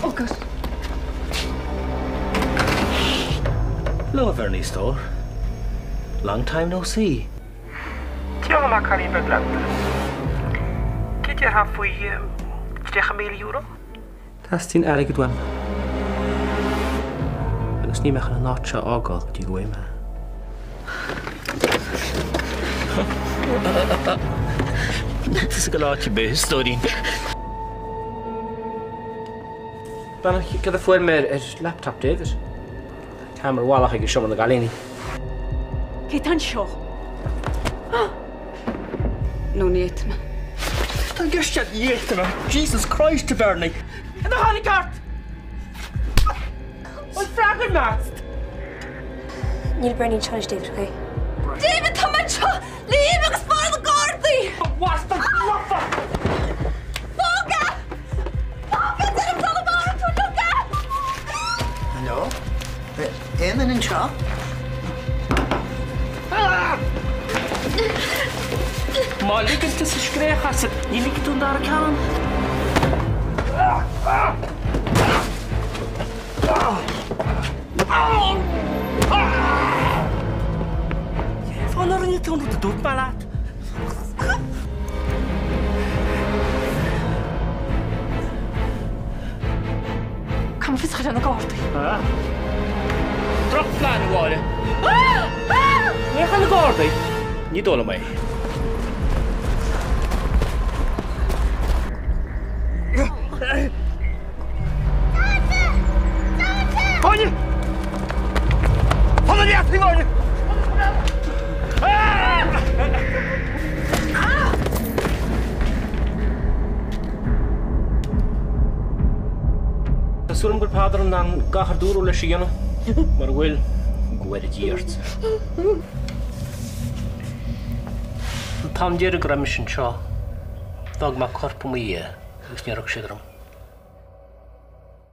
Oh God. Hello, a Bhernie, a stór. Long time no see. Déanfaidh mé cailín beag leat. Cé déarfá faoi €30,000? Teastaíonn airgead uaim. Agus níl mé chun an áit seo a fhágáil go dtí go bhfaighidh mé é. Níl tusa ag dul áit ar bith, a stóirín. Beannacht, cad a fuair mé ar laptop David? Tá ceamara i bhfalach aige i seomra na gcailíní. Cé tá anseo? Nó ní fhéadfaidh mé. Tá an gceist agat, ní fhéadfaidh mé. Jesus Christ, a Bhernie! Cad a tháinig ort? An freagair mé ort? Níl Bernie anseo anois, David, okay? David, tá mé anseo! Liam agus fear na Gardaí! Bhasta lofa! Fág é! Fág é! Déanaim dul amach tú liom é! Hello? Aon duine anseo? Má ligeann tusa scréach asat, ní ligfidh tú an dara ceann. Cén fáth nár rinne tú an rud a dúirt mé leat? Caithfidh mé fios a chur ar na Gardaí. Drochphlean, a Mháire. Glaoch ar na Gardaí? Ní dóigh liom é. Áine! Fan leat, Áine! Tá súil agam go bhfuil Peadar in ann gach ar dúradh leis a dhéanamh, mura bhfuil, go bhfóire Dia ort. An t-am deiridh go raibh mise anseo, d'fhág mé corp i mo dhiaidh agus níor thug siad orm.